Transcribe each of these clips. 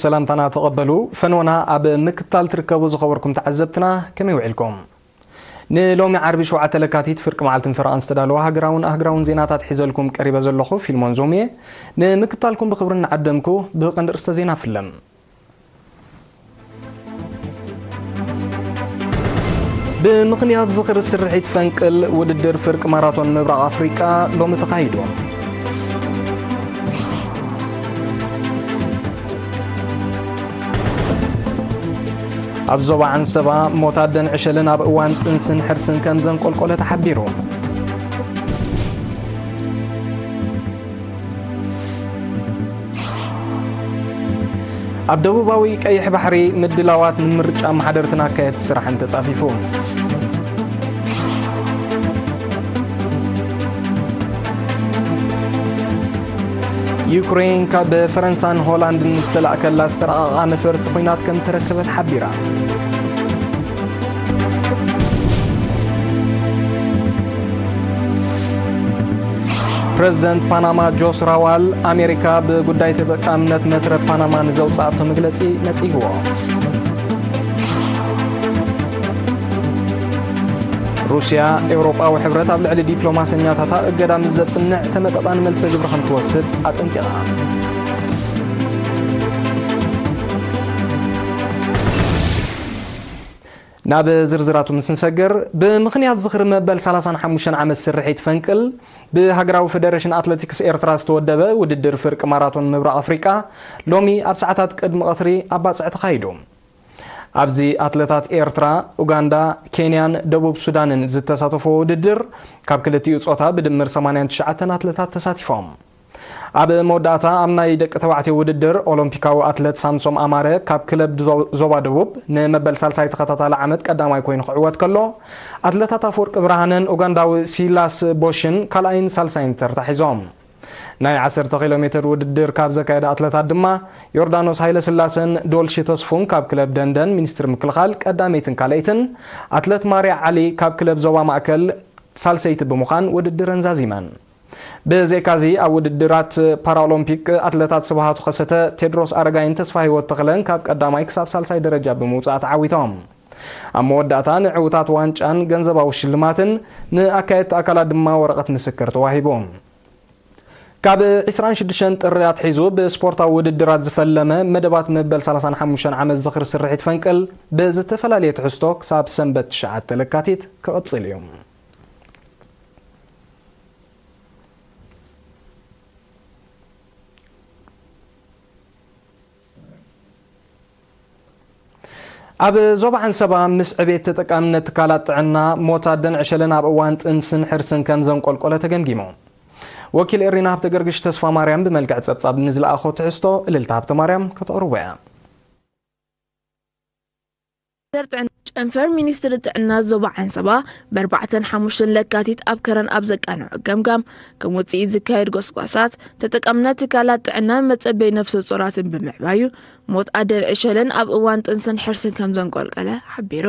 ሰላምታና ተቐበሉ። ፈንወና ኣብ ምክታል ትርከቡ ዝኸበርኩም ተዓዘብትና ከመይ ውዒልኩም? ንሎሚ ዓርቢ ሸውዓተ ለካቲት ፍርቂ መዓልትን ፈረቓን ዝተዳለወ ሃገራውን ኣህግራውን ዜናታት ሒዘልኩም ቀሪበ ዘለኹ ፊልሞን ዞምየ። ንምክታልኩም ብኽብሪ እናዓደምኩ ብቐንዲ ርእስተ ዜና ፍለም። ብምኽንያት ዝኽሪ ስርሒት ፈንቅል ውድድር ፍርቂ ማራቶን ምብራቕ ኣፍሪቃ ሎሚ ተኻይዱ። ኣብ ዞባ ዓንሰባ ሞት ኣደን ዕሸልን ኣብ እዋን ጥንስን ሕርስን ከም ዘንቆልቆለ ተሓቢሩ። ኣብ ደቡባዊ ቀይሕ ባሕሪ ምድላዋት ንምርጫ ኣመሓደርትን ኣካየድቲ ስራሕን ተጻፊፉ። ዩክሬን ካብ ፈረንሳን ሆላንድን ዝተላእከላ ዝተረቓቓ ነፈርቲ ኲናት ከም ተረከበት ሓቢራ። ፕረዚደንት ፓናማ ጆስ ራዋል፣ ኣሜሪካ ብጉዳይ ተጠቃምነት መትረብ ፓናማ ንዘውፅኣቶ መግለፂ ነፂግዎ። ሩስያ፣ ኤውሮጳዊ ሕብረት ኣብ ልዕሊ ዲፕሎማሰኛታታ እገዳ ምስ ዘጽንዕ ተመጣጣኒ መልሰ ግብሪ ከም ትወስድ ኣጠንቂቓ። ናብ ዝርዝራቱ ምስ ንሰግር፣ ብምኽንያት ዝኽሪ መበል ሰላሳን ሓሙሽተን ዓመት ስርሒት ፈንቅል፣ ብሃገራዊ ፌደሬሽን ኣትሌቲክስ ኤርትራ ዝተወደበ ውድድር ፍርቂ ማራቶን ምብራቕ ኣፍሪቃ፣ ሎሚ ኣብ ሰዓታት ቅድሚ ቀትሪ ኣብ ባጽዕ ተኻይዱ። ኣብዚ ኣትለታት ኤርትራ፣ ኡጋንዳ፣ ኬንያን ደቡብ ሱዳንን ዝተሳተፎ ውድድር፣ ካብ ክልቲኡ ጾታ ብድምር ሰማንያን ትሽዓተን ኣትለታት ተሳቲፎም። ኣብ መወዳእታ ኣብ ናይ ደቂ ተባዕትዮ ውድድር፣ ኦሎምፒካዊ ኣትለት ሳምሶም ኣማረ ካብ ክለብ ዞ-፣ ዞባ ደቡብ ንመበል ሳልሳይ ተኸታታሊ ዓመት ቀዳማይ ኮይኑ ክዕወት ከሎ፣ ኣትለታት ኣፈወርቂ ብርሃነን ኡጋንዳዊ ሲላስ ቦሽን ካልኣይን ሳልሳይን ተርታ ሒዞም። ናይ ዓሰርተ ኪሎ ሜትር ውድድር ካብ ዘካየዳ ኣትለታት ድማ፣ ዮርዳኖስ ሃይለስላሰን ዶልሺ ተስፉን ካብ ክለብ ደንደን ሚኒስትሪ ምክልኻል ቀዳመይትን ካልኣይትን፣ ኣትለት ማርያ ዓሊ ካብ ክለብ ዞባ ማእከል ሳልሰይቲ ብምዃን ውድድረን ዛዚመን። ብዘይካዚ፣ ኣብ ውድድራት ፓራኦሎምፒክ ኣትለታት ስብሃቱ ከሰተ፣ ቴድሮስ ኣረጋይን ተስፋ ህይወት ተኽለን ካብ ቀዳማይ ክሳብ ሳልሳይ ደረጃ ብምውጻእ ተዓዊቶም። ኣብ መወዳእታ ንዕውታት ዋንጫን ገንዘባዊ ሽልማትን፣ ንኣካየድቲ ኣካላት ድማ ወረቐት ምስክር ተዋሂቡ። ካብ ዕስራን ሽዱሽተን ጥሪ ኣትሒዙ ብስፖርታዊ ውድድራት ዝፈለመ መደባት መበል ሰላሳን ሓሙሽተን ዓመት ዝኽሪ ስርሒት ፈንቅል ብዝተፈላለየ ትሕዝቶ ክሳብ ሰንበት ትሽዓተ ለካቲት ክቕጽል እዩ። ኣብ ዞባ ዓንሰባ ምስ ዕቤት ተጠቃምነት ትካላት ጥዕና ሞት ኣደን ዕሸልን ኣብ እዋን ጥንስን ሕርስን ከም ዘንቆልቆለ ተገምጊሙ። ወኪል ኤሪና ሃብተ ገርግሽ ተስፋ ማርያም ብመልክዕ ጸብጻብ ንዝለኣኾ ትሕዝቶ እልልታ ሃብተ ማርያም ከተቕርቦ እያ። ሚኒስትር ጥዕና፣ ጨንፈር ሚኒስትሪ ጥዕና ዞባ ዓንሰባ ብኣርባዕተን ሓሙሽተን ለካቲት ኣብ ከረን ኣብ ዘቃንዖ ገምጋም፣ ከም ውፅኢት ዝካየድ ጎስጓሳት፣ ተጠቃምነት ትካላት ጥዕናን መፀበይ ነፍሰ ጾራትን ብምዕባዩ፣ ሞት ኣደን ዕሸልን ኣብ እዋን ጥንስን ሕርስን ከም ዘንቆልቀለ ሓቢሩ።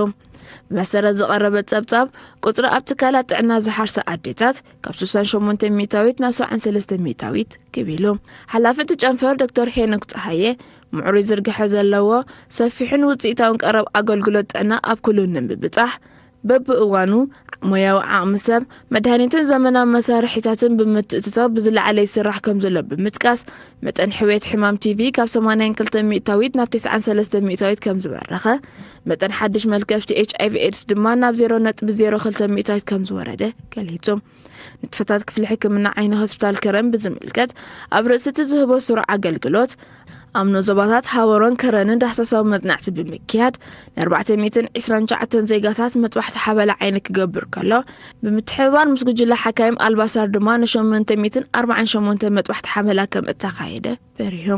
ብመሰረት ዝቐረበ ጸብጻብ፣ ቁጽሪ ኣብ ትካላት ጥዕና ዝሓርሳ ኣዴታት ካብ ስሳን ሸሞንተ ሚእታዊት ናብ ሰብዓን ሰለስተ ሚእታዊት ክብ ኢሉ። ሓላፊ እቲ ጨንፈር ዶክተር ሄኖክ ጸሃየ፣ ምዕሩይ ዝርግሐ ዘለዎ፣ ሰፊሕን ውጽኢታውን ቀረብ ኣገልግሎት ጥዕና ኣብ ኩሉ ንምብጻሕ፣ በብእዋኑ ሞያዊ ዓቕሚ ሰብ፣ መድሃኒትን ዘመናዊ መሳርሒታትን ብምትእትታው ብዝለዓለ ይስራሕ ከም ዘሎ ብምጥቃስ፣ መጠን ሕውየት ሕማም ቲ ቢ ካብ ሰማንያን ክልተ ሚእታዊት ናብ ተስዓን ሰለስተ ሚእታዊት ከም ዝበረኸ፣ መጠን ሓድሽ መልከፍቲ ኤች ኣይ ቪ ኤድስ ድማ ናብ ዜሮ ነጥቢ ዜሮ ክልተ ሚእታዊት ከም ዝወረደ ገሊጹ። ንጥፈታት ክፍሊ ሕክምና ዓይኒ ሆስፒታል ከረን ብዝምልከት፣ ኣብ ርእሲ እቲ ዝህቦ ስሩዕ ኣገልግሎት፣ ኣብ ዞባታት ሃወሮን ከረንን ዳህሳሳዊ መጽናዕቲ ብምክያድ፣ ን ኣርባዕተ ሚእትን ዕስራን ትሽዓተን ዜጋታት መጥባሕቲ ሓበላ ዓይኒ ክገብር ከሎ፣ ብምትሕብባር ምስ ጉጅለ ሓካይም ኣልባሳር ድማ ን ሸሞንተ ሚእትን ኣርባዓን ሸሞንተን መጥባሕቲ ሓበላ ከም እተኻየደ በሪሁ።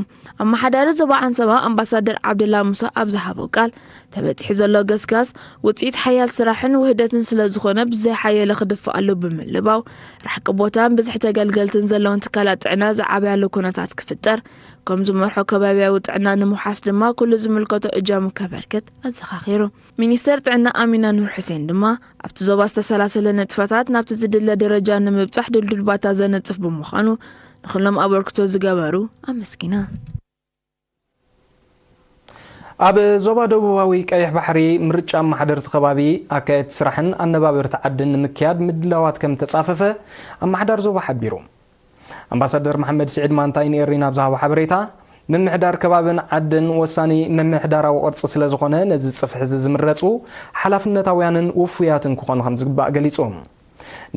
ኣመሓዳሪ ዞባ ዓንሰባ ኣምባሳደር ዓብደላ ሙሳ ኣብ ዝሃቦ ቃል፣ ተበጺሑ ዘሎ ገስጋስ ውጽኢት ሓያል ስራሕን ውህደትን ስለ ዝኾነ፣ ብዘይ ሓየለ ክድፋእ ኣሎ ብምልባው፣ ርሕቂ ቦታን ብዝሒ ተገልገልትን ዘለውን ትካላት ጥዕና ዝዓብያሉ ኩነታት ክፍጠር፣ ከም ዝመርሖ ከባቢያዊ ጥዕና ንምውሓስ ድማ ኩሉ ዝምልከቶ እጃሙ ከበርክት ኣዘኻኺሩ። ሚኒስተር ጥዕና ኣሚና ኑር ሕሴን ድማ፣ ኣብቲ ዞባ ዝተሰላሰለ ንጥፈታት ናብቲ ዝድለ ደረጃ ንምብጻሕ ድልዱል ባታ ዘነጽፍ ብምዃኑ፣ ንኹሎም ኣበርክቶ ዝገበሩ ኣመስጊና። ኣብ ዞባ ደቡባዊ ቀይሕ ባሕሪ ምርጫ ኣመሓደርቲ ከባቢ፣ ኣካየድቲ ስራሕን ኣነባበርቲ ዓድን ንምክያድ ምድላዋት ከም ተጻፈፈ ኣመሓዳሪ ዞባ ሓቢሩ። ኣምባሳደር መሓመድ ስዒድ ማንታይ ንኤሪና ኣብ ዝሃቦ ሓበሬታ፣ ምምሕዳር ከባብን ዓድን ወሳኒ ምምሕዳራዊ ቅርጺ ስለ ዝኾነ፣ ነዚ ጽፍሒ እዚ ዝምረጹ ሓላፍነታውያንን ውፉያትን ክኾኑ ከም ዝግባእ ገሊጹ።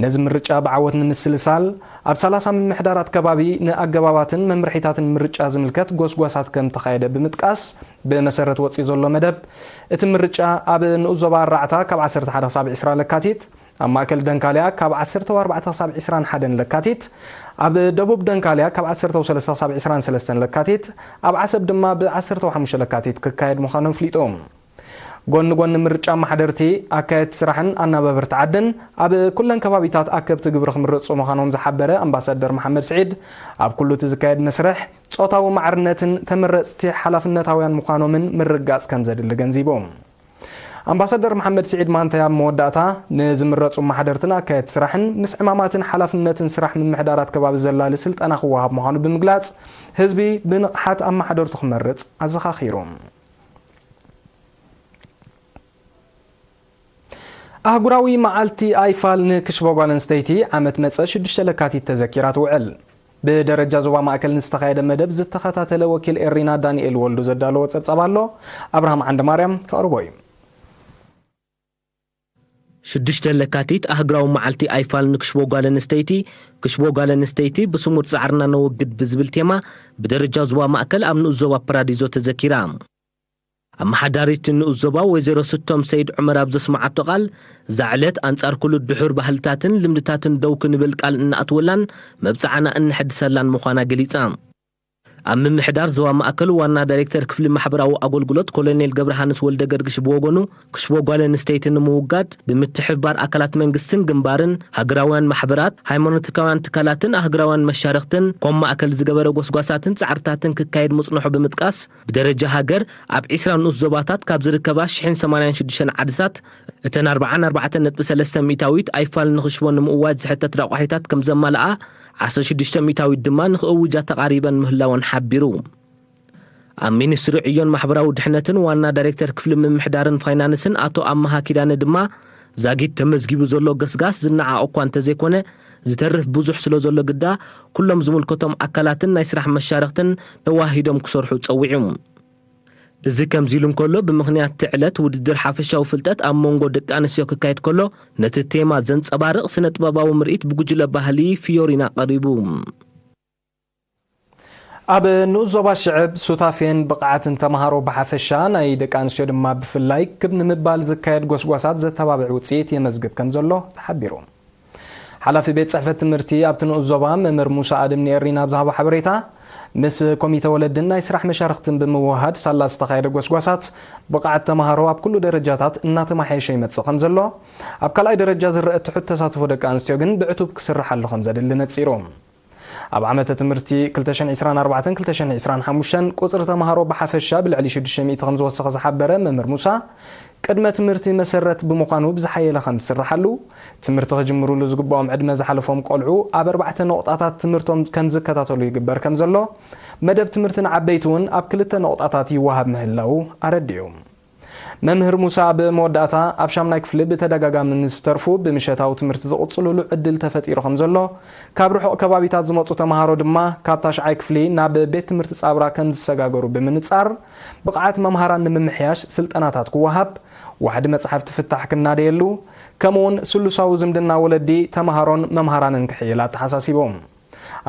ነዚ ምርጫ ብዓወት ንምስልሳል፣ ኣብ ሰላሳ ምምሕዳራት ከባቢ ንኣገባባትን መምርሒታትን ምርጫ ዝምልከት ጎስጓሳት ከም ተኻየደ ብምጥቃስ፣ ብመሰረት ወጺኡ ዘሎ መደብ፣ እቲ ምርጫ ኣብ ንኡስ ዞባ ኣራዕታ ካብ ዓሰርተ ሓደ ክሳብ ዕስራ ለካቲት፣ ኣብ ማእከል ደንካልያ ካብ ዓሰርተ ኣርባዕተ ክሳብ ዕስራን ሓደን ለካቲት፣ ኣብ ደቡብ ደንካልያ ካብ ዓሰርተ ሰለስተ ክሳብ ዕስራን ሰለስተን ለካቲት፣ ኣብ ዓሰብ ድማ ብ ዓሰርተ ሓሙሽተ ለካቲት ክካየድ ምዃኑ ኣፍሊጡ። ጎኒ ጎኒ ምርጫ ኣመሓደርቲ፣ ኣካየድቲ ስራሕን ኣናባበርቲ ዓድን ኣብ ኩለን ከባቢታት ኣከብቲ ግብሪ ክምረጹ ምዃኖም ዝሓበረ ኣምባሳደር መሓመድ ስዒድ፣ ኣብ ኩሉ እቲ ዝካየድ መስርሕ ጾታዊ ማዕርነትን ተመረጽቲ ሓላፍነታውያን ምዃኖምን ምርጋጽ ከም ዘድሊ ገንዚቡ። ኣምባሳደር መሓመድ ስዒድ ማንታይ ኣብ መወዳእታ፣ ንዝምረጹ ኣመሓደርትን ኣካየድቲ ስራሕን ምስ ዕማማትን ሓላፍነትን ስራሕ ምምሕዳራት ከባቢ ዘላሊ ስልጠና ክወሃብ ምዃኑ ብምግላጽ፣ ህዝቢ ብንቕሓት ኣመሓደርቱ ክመርጽ ኣዘኻኺሩ። ኣህጉራዊ መዓልቲ ኣይፋል ንክሽቦ ጓል ኣንስተይቲ ዓመት መጸ ሽዱሽተ ለካቲት ተዘኪራ ትውዕል። ብደረጃ ዞባ ማእከል ንዝተኻየደ መደብ ዝተኸታተለ ወኪል ኤሪና ዳንኤል ወልዱ ዘዳለዎ ጸብጻብ ኣሎ፣ ኣብርሃም ዓንደማርያም ከቕርቦ እዩ። ሽዱሽተ ለካቲት ኣህግራዊ መዓልቲ ኣይፋል ንክሽቦ ጓል ኣንስተይቲ፣ ክሽቦ ጓል ኣንስተይቲ ብስሙር ጻዕርና ነወግድ ብዝብል ቴማ ብደረጃ ዞባ ማእከል ኣብ ንኡስ ዞባ ፓራዲዞ ተዘኪራ። ኣመሓዳሪት ንኡስ ዞባ ወይዘሮ ስቶም ሰይድ ዑመር ኣብ ዘስመዓቶ ቃል፣ እዛ ዕለት ኣንጻር ኩሉ ድሑር ባህልታትን ልምድታትን ደው ክንብል ቃል እንኣትወላን መብጽዓና እንሕድሰላን ምዃና ገሊጻ። ኣብ ምምሕዳር ዞባ ማእከል ዋና ዳይሬክተር ክፍሊ ማሕበራዊ ኣገልግሎት ኮሎኔል ገብረሃንስ ወልደገርግሽ ብወገኑ፣ ክሽቦ ጓል ኣንስተይቲ ንምውጋድ ብምትሕብባር ኣካላት መንግስትን ግንባርን፣ ሃገራውያን ማሕበራት፣ ሃይማኖቲካውያን ትካላትን ኣህግራውያን መሻርኽትን ኮም ማእከል ዝገበረ ጎስጓሳትን ጻዕርታትን ክካየድ ምጽንሑ ብምጥቃስ፣ ብደረጃ ሃገር ኣብ ዕስራ ንኡስ ዞባታት ካብ ዝርከባ ሽሕን ሰማንያን ሽዱሽተን ዓድታት እተን ኣርባዓን ኣርባዕተን ነጥቢ ሰለስተ ሚእታዊት ኣይፋል ንኽሽቦ ንምእዋጅ ዝሕተት ረቋሒታት ከም ዘማልኣ፣ ዓሰርተ ሽዱሽተ ሚእታዊት ድማ ንኽእውጃ ተቓሪበን ምህላወን ሓቢሩ። ኣብ ሚኒስትሪ ዕዮን ማሕበራዊ ድሕነትን ዋና ዳይሬክተር ክፍሊ ምምሕዳርን ፋይናንስን ኣቶ ኣመሃ ኪዳነ ድማ፣ ዛጊት ተመዝጊቡ ዘሎ ገስጋስ ዝነዓቕ እኳ እንተዘይኮነ፣ ዝተርፍ ብዙሕ ስለ ዘሎ ግዳ፣ ኩሎም ዝምልከቶም ኣካላትን ናይ ስራሕ መሻርኽትን ተዋሂዶም ክሰርሑ ጸዊዑ። እዚ ከምዚ ኢሉ እንከሎ፣ ብምኽንያት እቲ ዕለት ውድድር ሓፈሻዊ ፍልጠት ኣብ መንጎ ደቂ ኣንስትዮ ክካየድ ከሎ፣ ነቲ ቴማ ዘንጸባርቕ ስነ ጥበባዊ ምርኢት ብጉጅለ ባህሊ ፊዮሪና ቀሪቡ። ኣብ ንኡስ ዞባ ሽዕብ ሱታፌን ብቕዓትን ተምሃሮ ብሓፈሻ፣ ናይ ደቂ ኣንስትዮ ድማ ብፍላይ ክብ ንምባል ዝካየድ ጎስጓሳት ዘተባብዕ ውጽኢት የመዝግብ ከም ዘሎ ተሓቢሩ። ሓላፊ ቤት ጽሕፈት ትምህርቲ ኣብቲ ንኡስ ዞባ መምህር ሙሳ ኣድም ንኤሪና ኣብ ዝሃቦ ሓበሬታ፣ ምስ ኮሚተ ወለድን ናይ ስራሕ መሻርኽትን ብምውህሃድ ሳላ ዝተኻየደ ጎስጓሳት ብቕዓት ተምሃሮ ኣብ ኩሉ ደረጃታት እናተማሓየሸ ይመጽእ ከም ዘሎ፣ ኣብ ካልኣይ ደረጃ ዝረአ ትሑት ተሳትፎ ደቂ ኣንስትዮ ግን ብዕቱብ ክስርሓሉ ከም ዘድሊ ነጺሩ። ኣብ ዓመተ ትምህርቲ ክልተ ሽሕን ዕስራን ኣርባዕተን ክልተ ሽሕን ዕስራን ሓሙሽተን ቁጽሪ ተምሃሮ ብሓፈሻ ብልዕሊ ሽዱሽተ ሚእቲ ከም ዝወሰኸ ዝሓበረ መምህር ሙሳ፣ ቅድመ ትምህርቲ መሰረት ብምዃኑ ብዝሓየለ ከም ዝስርሓሉ፣ ትምህርቲ ክጅምሩሉ ዝግብኦም ዕድመ ዝሓለፎም ቆልዑ ኣብ ኣርባዕተ ነቑጣታት ትምህርቶም ከም ዝከታተሉ ይግበር ከም ዘሎ፣ መደብ ትምህርቲ ንዓበይቲ እውን ኣብ ክልተ ነቑጣታት ይወሃብ ምህላዉ ኣረዲኡ። መምህር ሙሳ ኣብ መወዳእታ፣ ኣብ ሻምናይ ክፍሊ ብተደጋጋሚ ንዝተርፉ ብምሸታዊ ትምህርቲ ዝቕጽሉሉ ዕድል ተፈጢሩ ከም ዘሎ፣ ካብ ርሑቕ ከባቢታት ዝመጹ ተምሃሮ ድማ ካብ ታሽዓይ ክፍሊ ናብ ቤት ትምህርቲ ጻብራ ከም ዝሰጋገሩ ብምንጻር፣ ብቕዓት መምሃራን ንምምሕያሽ ስልጠናታት ክወሃብ፣ ዋሕዲ መጻሕፍቲ ፍታሕ ክናደየሉ፣ ከምኡውን ስሉሳዊ ዝምድና ወለዲ፣ ተምሃሮን መምሃራንን ክሕይል ኣተሓሳሲቦም።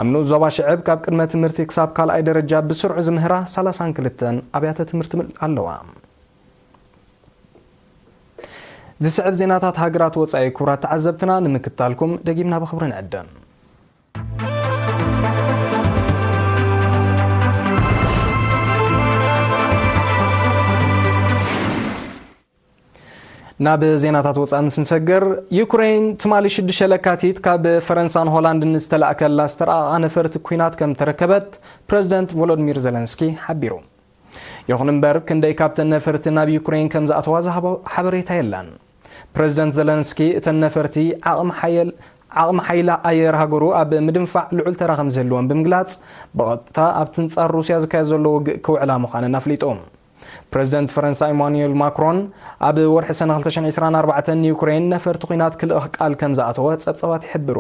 ኣብ ንኡስ ዞባ ሽዕብ ካብ ቅድመ ትምህርቲ ክሳብ ካልኣይ ደረጃ ብስርዑ ዝምህራ ሰላሳን ክልተን ኣብያተ ትምህርቲ ምል-፣ ኣለዋ። ዝስዕብ ዜናታት ሃገራት ወጻኢ ክቡራት ተዓዘብትና ንምክታልኩም ደጊምና ብኽብሪ ንዕደም። ናብ ዜናታት ወጻኢ ምስ ንሰገር፣ ዩክሬን ትማሊ ሽዱሽተ ለካቲት ካብ ፈረንሳን ሆላንድን ዝተላእከላ ዝተረኣኣ ነፈርቲ ኲናት ከም ተረከበት ፕረዚደንት ቮሎዲሚር ዘለንስኪ ሓቢሩ። ይኹን እምበር፣ ክንደይ ካብተን ነፈርቲ ናብ ዩክሬን ከም ዝኣተዋ ዝሃቦ ሓበሬታ የለን። ፕረዚደንት ዘለንስኪ፣ እተን ነፈርቲ ዓቕሚ ሓየል-፣ ዓቕሚ ሓይሊ ኣየር ሃገሩ ኣብ ምድንፋዕ ልዑል ተራ ከም ዝህልወን ብምግላጽ፣ ብቐጥታ ኣብቲ ኣንጻር ሩስያ ዝካየድ ዘሎ ውግእ ክውዕላ ምዃነን ኣፍሊጡ። ፕረዚደንት ፈረንሳ ኢማኑኤል ማክሮን ኣብ ወርሒ ሰነ ክልተ ሽሕን ዕስራን ኣርባዕተን ንዩክሬን ነፈርቲ ኲናት ክልእኽ ቃል ከም ዝኣተወ ጸብጸባት ይሕብሩ።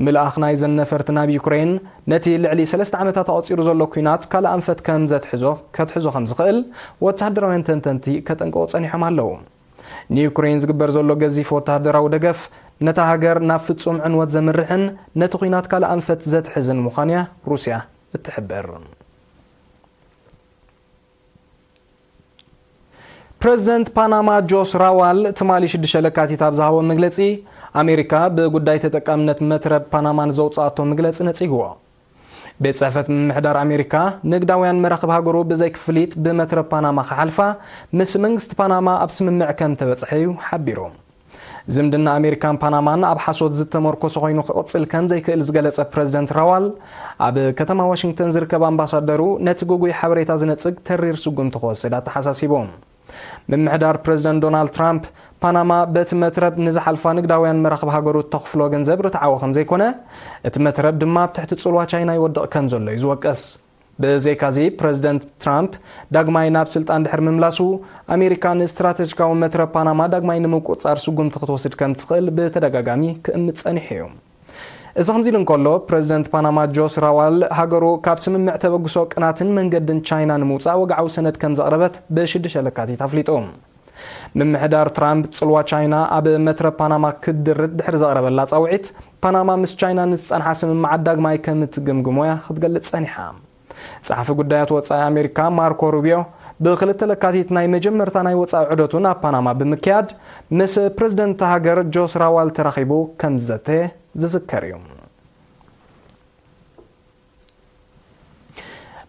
ምልኣኽ ናይዘን ነፈርቲ ናብ ዩክሬን ነቲ ልዕሊ ሰለስተ ዓመታት ኣቑጺሩ ዘሎ ኲናት ካልእ ኣንፈት ከም ዘትሕዞ፣ ከትሕዞ ከም ዝኽእል ወተሃደራውያን ተንተንቲ ከጠንቅቑ ጸኒሖም ኣለዉ። ንዩክሬን ዝግበር ዘሎ ገዚፍ ወተሃደራዊ ደገፍ ነታ ሃገር ናብ ፍጹም ዕንወት ዘምርሕን ነቲ ኲናት ካልእ ኣንፈት ዘትሕዝን ምዃኑ እያ ሩስያ እትሕብር። ፕረዚደንት ፓናማ ጆስ ራዋል ትማሊ ሽዱሽተ ለካቲት ኣብ ዝሃቦ መግለጺ፣ ኣሜሪካ ብጉዳይ ተጠቃምነት መትረብ ፓናማ ንዘውጽኣቶ መግለጺ ነጺግዎ። ቤት ጽሕፈት ምምሕዳር ኣሜሪካ ንግዳውያን መራኽብ ሃገሩ ብዘይ ክፍሊት ብመትረብ ፓናማ ክሓልፋ ምስ መንግስቲ ፓናማ ኣብ ስምምዕ ከም ተበጽሐ እዩ ሓቢሩ። ዝምድና ኣሜሪካን ፓናማን ኣብ ሓሶት ዝተመርኮሰ ኮይኑ ክቕጽል ከም ዘይክእል ዝገለጸ ፕረዚደንት ራዋል፣ ኣብ ከተማ ዋሽንግተን ዝርከብ ኣምባሳደሩ ነቲ ግጉይ ሓበሬታ ዝነጽግ ተሪር ስጉምቲ ክወስድ ኣተሓሳሲቡ። ምምሕዳር ፕረዚደንት ዶናልድ ትራምፕ፣ ፓናማ በቲ መትረብ ንዝሓልፋ ንግዳውያን መራኽብ ሃገሩ እተኽፍሎ ገንዘብ ርትዓዊ ከም ዘይኮነ፣ እቲ መትረብ ድማ ኣብ ትሕቲ ጽልዋ ቻይና ይወድቕ ከም ዘሎ እዩ ዝወቅስ። ብዘይካዚ፣ ፕረዚደንት ትራምፕ ዳግማይ ናብ ስልጣን ድሕሪ ምምላሱ፣ ኣሜሪካ ንስትራተጂካዊ መትረብ ፓናማ ዳግማይ ንምቁጽጻር ስጉምቲ ክትወስድ ከም ትኽእል ብተደጋጋሚ ክእምት ጸኒሑ እዩ። እዚ ከምዚ ኢሉ እንከሎ፣ ፕረዚደንት ፓናማ ጆስ ራዋል ሃገሩ ካብ ስምምዕ ተበግሶ ቅናትን መንገድን ቻይና ንምውጻእ ወግዓዊ ሰነድ ከም ዘቕረበት ብሽዱሽተ ለካቲት ኣፍሊጡ። ምምሕዳር ትራምፕ ጽልዋ ቻይና ኣብ መትረብ ፓናማ ክትድርት ድሕሪ ዘቕረበላ ጻውዒት፣ ፓናማ ምስ ቻይና ንዝጸንሓ ስምምዓት ዳግማይ ከም እትግምግሞ እያ ክትገልጽ ጸኒሓ። ጸሓፊ ጉዳያት ወጻኢ ኣሜሪካ ማርኮ ሩቢዮ ብክልተ ለካቲት ናይ መጀመርታ ናይ ወጻኢ ዑደቱ ናብ ፓናማ ብምክያድ፣ ምስ ፕረዚደንት ሃገር ጆስ ራዋል ተራኺቡ ከም ዝዘተ ዝዝከር እዩ።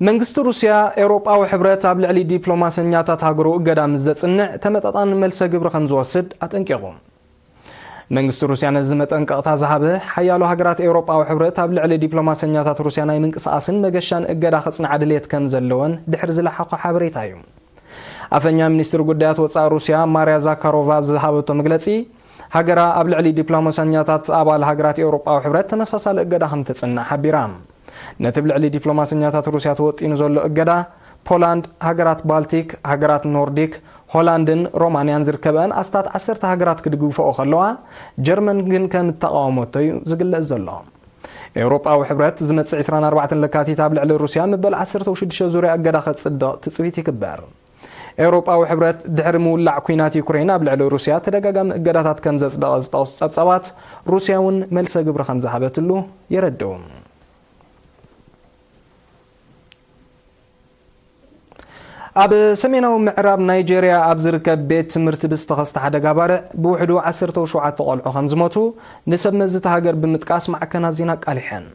መንግስቲ ሩስያ፣ ኤውሮጳዊ ሕብረት ኣብ ልዕሊ ዲፕሎማሰኛታት ሃገሩ እገዳ ምስ ዘጽንዕ፣ ተመጣጣኒ መልሰ ግብሪ ከም ዝወስድ ኣጠንቂቑ። መንግስቲ ሩስያ ነዚ መጠንቀቕታ ዝሃበ፣ ሓያሎ ሃገራት ኤውሮጳዊ ሕብረት ኣብ ልዕሊ ዲፕሎማሰኛታት ሩስያ ናይ ምንቅስቓስን መገሻን እገዳ ከጽንዓ ድልየት ከም ዘለወን ድሕሪ ዝለሓኾ ሓበሬታ እዩ። ኣፈኛ ሚኒስትሪ ጉዳያት ወጻኢ ሩስያ ማርያ ዛካሮቫ ኣብ ዝሃበቶ መግለጺ፣ ሃገራ ኣብ ልዕሊ ዲፕሎማሰኛታት ኣባል ሃገራት ኤውሮጳዊ ሕብረት ተመሳሳሊ እገዳ ከም ተጽንዕ ሓቢራ። ነቲ ኣብ ልዕሊ ዲፕሎማሰኛታት ሩስያ ተወጢኑ ዘሎ እገዳ፣ ፖላንድ፣ ሃገራት ባልቲክ፣ ሃገራት ኖርዲክ፣ ሆላንድን ሮማንያን ዝርከበን ኣስታት ዓሰርተ ሃገራት ክድግፍኦ ከለዋ፣ ጀርመን ግን ከም እተቓወመቶ እዩ ዝግለጽ ዘሎ። ኤውሮጳዊ ሕብረት ዝመጽእ ዕስራን ኣርባዕተን ለካቲት ኣብ ልዕሊ ሩስያ መበል ዓሰርተ ሽዱሽተ ዙርያ እገዳ ከጽድቕ ትጽቢት ይግበር። ኤውሮጳዊ ሕብረት ድሕሪ ምውላዕ ኲናት ዩክሬን ኣብ ልዕሊ ሩስያ ተደጋጋሚ እገዳታት ከም ዘጽደቐ ዝጠቕሱ ጸብጻባት፣ ሩስያ እውን መልሰ ግብሪ ከም ዝሃበትሉ የረድኡ። ኣብ ሰሜናዊ ምዕራብ ናይጄርያ ኣብ ዝርከብ ቤት ትምህርቲ ብዝተኸስተ ሓደጋ ባርዕ ብውሕዱ ዓሰርተ ሸውዓተ ቆልዑ ከም ዝሞቱ ንሰብ መዚ እታ ሃገር ብምጥቃስ ማዕከናት ዜና ኣቃሊሐን።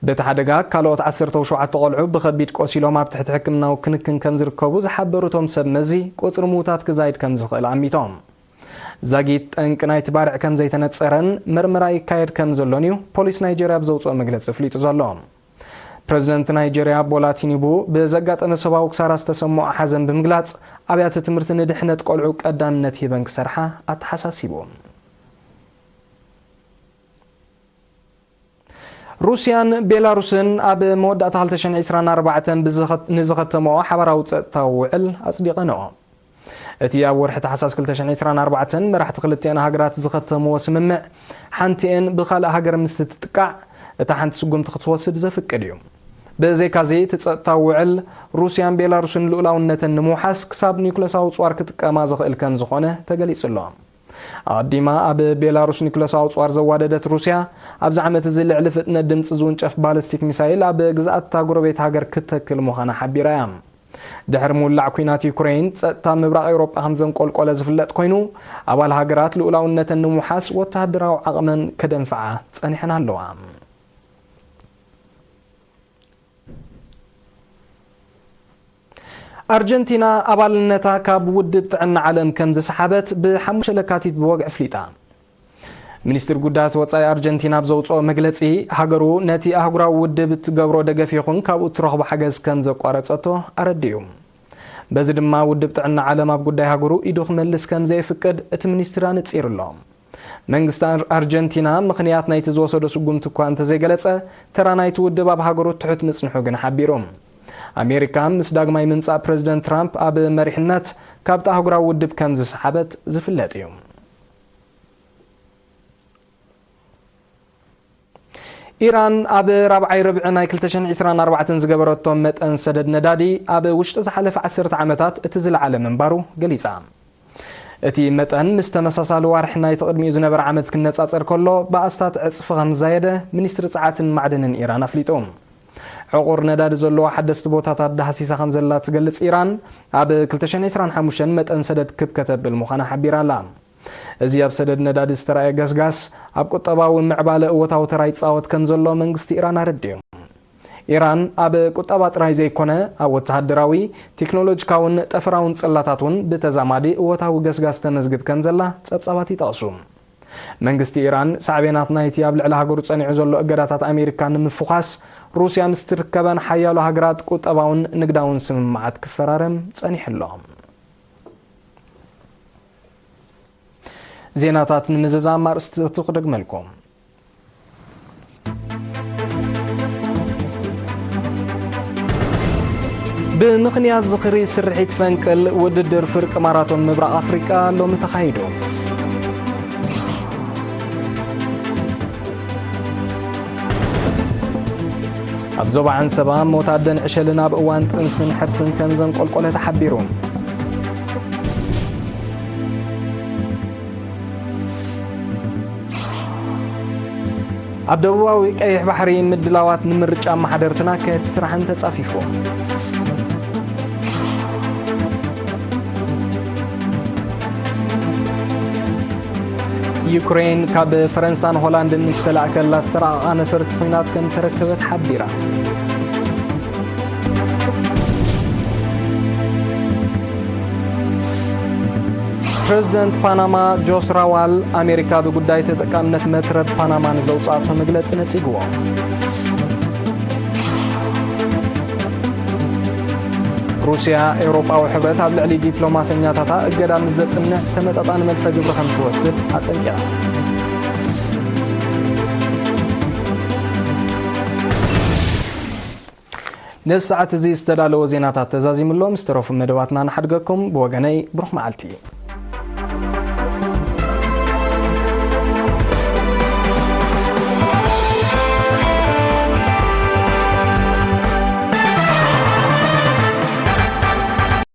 በቲ ሓደጋ ካልኦት ዓሰርተ ሸውዓተ ቆልዑ ብኸቢድ ቆሲሎም ኣብ ትሕቲ ሕክምናዊ ክንክን ከም ዝርከቡ ዝሓበሩ እቶም ሰብ መዚ፣ ቁጽሪ ምዉታት ክዛይድ ከም ዝኽእል ኣሚቶም። ዛጊት ጠንቂ ናይቲ ባርዕ ከም ዘይተነጸረን መርመራ ይካየድ ከም ዘሎን እዩ ፖሊስ ናይጄርያ ኣብ ዘውጽኦ መግለጺ ኣፍሊጡ ዘሎ። ፕረዚደንት ናይጄርያ ቦላ ቲኒቡ ብዘጋጠመ ሰብኣዊ ክሳራ ዝተሰምዖ ሓዘን ብምግላጽ፣ ኣብያተ ትምህርቲ ንድሕነት ቆልዑ ቀዳምነት ሂበን ክሰርሓ ኣተሓሳሲቡ። ሩስያን ቤላሩስን ኣብ መወዳእታ ክልተ ሽሕን ዕስራን ኣርባዕተን ብዝኸት-፣ ንዝኸተምኦ ሓባራዊ ጸጥታዊ ውዕል ኣጽዲቐንኦ። እቲ ኣብ ወርሒ ታሕሳስ ክልተ ሽሕን ዕስራን ኣርባዕተን መራሕቲ ክልቲኣን ሃገራት ዝኸተምዎ ስምምዕ፣ ሓንቲኤን ብኻልእ ሃገር ምስ እትጥቃዕ፣ እታ ሓንቲ ስጉምቲ ክትወስድ ዘፍቅድ እዩ። ብዘይካዚ፣ እቲ ጸጥታዊ ውዕል ሩስያን ቤላሩስን ልኡላውነተን ንምውሓስ ክሳብ ኒውክለሳዊ ጽዋር ክጥቀማ ዘኽእል ከም ዝኾነ ተገሊጹ ኣሎ። ኣቐዲማ ኣብ ቤላሩስ ኒኩለሳዊ ኣጽዋር ዘዋደደት ሩስያ፣ ኣብዚ ዓመት እዚ ልዕሊ ፍጥነት ድምጺ ዝውንጨፍ ባሊስቲክ ሚሳይል ኣብ ግዝኣት እታ ጎረቤት ሃገር ክትተክል ምዃና ሓቢራ እያ። ድሕሪ ምውላዕ ኲናት ዩክሬን፣ ጸጥታ ምብራቕ ኤውሮጳ ከም ዘንቆልቆለ ዝፍለጥ ኮይኑ፣ ኣባል ሃገራት ልኡላውነተን ንምውሓስ ወተሃደራዊ ዓቕመን ከደንፍዓ ጸኒሐን ኣለዋ። ኣርጀንቲና ኣባልነታ ካብ ውድብ ጥዕና ዓለም ከም ዝሰሓበት ብሓሙሽተ ለካቲት ብወግዒ ኣፍሊጣ። ሚኒስትሪ ጉዳያት ወጻኢ ኣርጀንቲና ኣብ ዘውጽኦ መግለጺ፣ ሃገሩ ነቲ ኣህጉራዊ ውድብ እትገብሮ ደገፍ ይኹን ካብኡ እትረኽቦ ሓገዝ ከም ዘቋረጸቶ ኣረዲኡ። በዚ ድማ ውድብ ጥዕና ዓለም ኣብ ጉዳይ ሃገሩ ኢዱ ክመልስ ከም ዘየፍቅድ እቲ ሚኒስትሪ ኣነጺሩ ኣሎ። መንግስቲ ኣር-፣ ኣርጀንቲና ምኽንያት ናይቲ ዝወሰዶ ስጉምቲ እኳ እንተዘይገለጸ፣ ተራ ናይቲ ውድብ ኣብ ሃገሩ ትሑት ምጽንሑ ግን ሓቢሩ። ኣሜሪካ ምስ ዳግማይ ምምጻእ ፕረዚደንት ትራምፕ ኣብ መሪሕነት ካብቲ ኣህጉራዊ ውድብ ከም ዝሰሓበት ዝፍለጥ እዩ። ኢራን ኣብ ራብዓይ ርብዒ ናይ ክልተ ሽሕን ዕስራን ኣርባዕተን ዝገበረቶ መጠን ሰደድ ነዳዲ ኣብ ውሽጢ ዝሓለፈ ዓሰርተ ዓመታት እቲ ዝለዓለ ምንባሩ ገሊጻ። እቲ መጠን ምስ ተመሳሳሊ ዋርሒ ናይቲ ቅድሚኡ ዝነበረ ዓመት ክነጻጸር ከሎ ብኣስታት ዕጽፊ ከም ዝዛየደ ሚኒስትሪ ጸዓትን ማዕድንን ኢራን ኣፍሊጡ። ዕቑር ነዳዲ ዘለዎ ሓደስቲ ቦታታት ዳህሲሳ ከም ዘላ ትገልጽ ኢራን፣ ኣብ ክልተ ሽሕን ዕስራን ሓሙሽተን መጠን ሰደድ ክብ ከተብል ምዃና ሓቢራ ኣላ። እዚ ኣብ ሰደድ ነዳዲ ዝተራእየ ገስጋስ ኣብ ቁጠባዊ ምዕባለ እወታዊ ተራ ይጻወት ከም ዘሎ መንግስቲ ኢራን ኣረዲኡ። ኢራን ኣብ ቁጠባ ጥራይ ዘይኮነ ኣብ ወተሃደራዊ፣ ቴክኖሎጂካውን ጠፈራውን ጽላታት እውን ብተዛማዲ እወታዊ ገስጋስ ተመዝግብ ከም ዘላ ጸብጻባት ይጠቕሱ። መንግስቲ ኢራን ሳዕቤናት ናይቲ ኣብ ልዕሊ ሃገሩ ጸኒዑ ዘሎ እገዳታት ኣሜሪካ ንምፍዃስ ሩስያ ምስ ትርከበን ሓያሎ ሃገራት ቁጠባውን ንግዳውን ስምምዓት ክፈራረም ጸኒሑ ኣሎ። ዜናታት ንምዝዛም ኣርእስቲቱ ክደግመልኩም። ብምኽንያት ዝኽሪ ስርሒት ፈንቅል ውድድር ፍርቂ ማራቶን ምብራቕ ኣፍሪቃ ሎሚ ተኻይዱ። ኣብ ዞባ ዓንሰባ ሞት ኣደን ዕሸልን ኣብ እዋን ጥንስን ሕርስን ከም ዘንቆልቆለ ተሓቢሩ። ኣብ ደቡባዊ ቀይሕ ባሕሪ ምድላዋት ንምርጫ ኣመሓደርትን ኣካየድቲ ስራሕን ተጻፊፉ። ዩክሬን ካብ ፈረንሳን ሆላንድን ዝተላእከላ ዝተራቐቓ ነፈርቲ ኲናት ከም ተረከበት ሓቢራ። ፕረዚደንት ፓናማ ጆስ ራዋል ኣሜሪካ ብጉዳይ ተጠቃምነት መትረብ ፓናማ ንዘውፅኣቶ መግለፂ ነፂግዎ። ሩስያ ኤውሮጳዊ ሕብረት ኣብ ልዕሊ ዲፕሎማሰኛታታ እገዳ ምስ ዘጽንዕ ተመጣጣኒ መልሰ ግብሪ ከም ትወስድ ኣጠንቂቓ። ነዚ ሰዓት እዚ ዝተዳለወ ዜናታት ተዛዚሙ ኣሎ። ምስ ተረፉ መደባትና ንሓድገኩም። ብወገነይ ብሩኽ መዓልቲ።